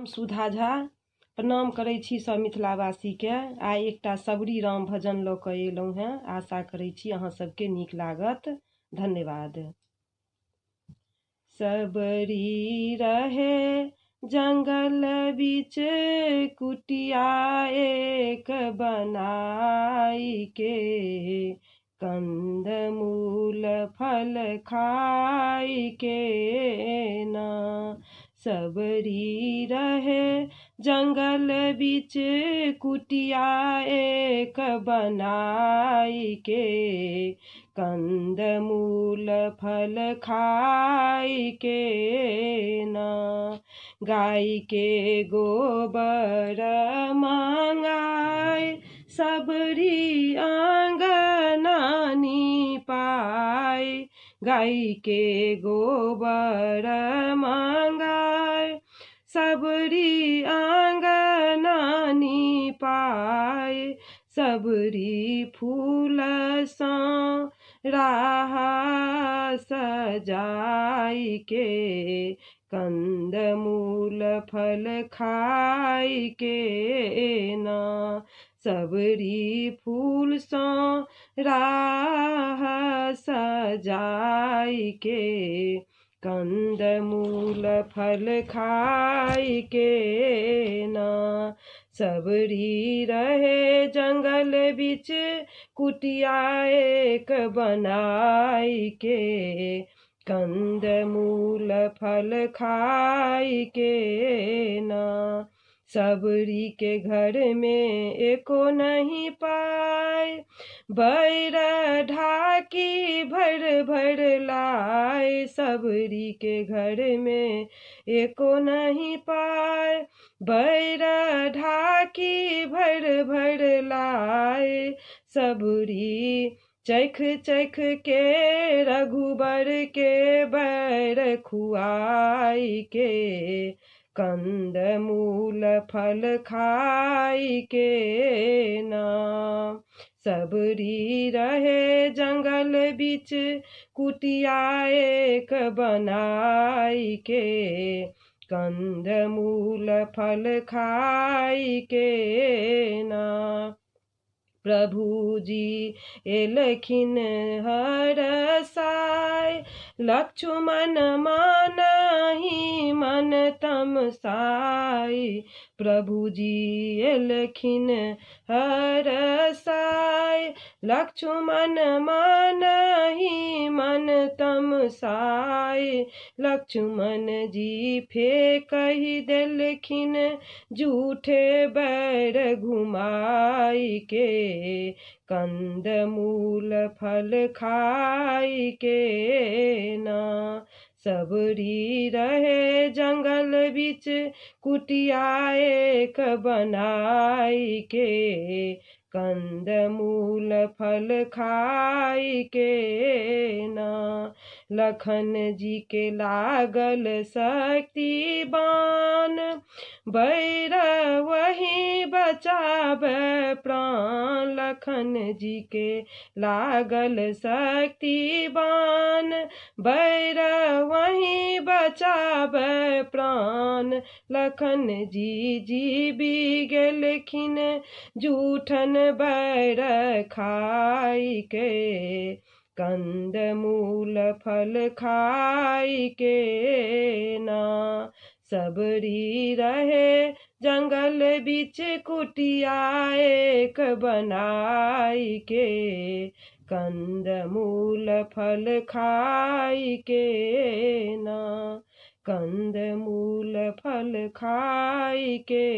हम सुधा झा प्रणाम करै छी सब मिथिलावासीके। आइ एकटा सबरी राम भजन लऽ कऽ एलहुँ हेँ। आशा करै छी अहाँ सबके नीक लागत। धन्यवाद। सबरी रहे जंगल बीच कुटिया एक बनाई के, कंद मूल फल खाई के ना। सबरी रहे जंगल बीच कुटिया एक बनाई के, कंद मूल फल खाई के ना। गाय के गोबर मंगाए सबरी आंगना पाए, गाय के गोबर मंगाए सबरी आंगना पाए। सबरी फूल सँ राह सजाई के, कंद मूल फल खाई के ना। सबरी फूल सँ राह सजाई के, कंद मूल फल खाई के ना। सबरी रहे जंगल बीच कुटिया एक बनाई के, कंद मूल फल खाई के ना। सबरी के घर में एको नहीं पाए, बैर ढाकी भर भर लाए। सबरी के घर में एको नहीं पाए, बैर ढाकी भर भर लाए। सबरी चख चख के रघुबर के बैर खुआई के, कंद मूल फल खाई के ना। सबरी रहे जंगल बीच कुटिया एक बनाई के, कंद मूल फल खाई के ना। प्रभु जी एलखिन हरसाय, लक्ष्मण मानहि मन तमसाई। प्रभु जी एलखिन हरसाय, लक्ष्मण मानहि मन तमसाई। लक्ष्मण जी फेकहि देलखिन झूठे बैर घुमाई के, कंद मूल फल खाई के ना। सबरी रहे जंगल बीच कुटिया एक बनाई के, कंद मूल फल खाई के ना। लखन जी के लागल शक्ति बान, बैर वही बचावे प्राण। लखन जी के लागल शक्ति बान, बैर वही बचावे प्राण। लखन जी जीबी गेलखिन जूठन बैर खाई के, कंद मूल फल खाई के ना। सबरी रहे जंगल बीच कुटिया एक बनाई के, कंद मूल फल खाई के ना। कंद मूल फल खाई के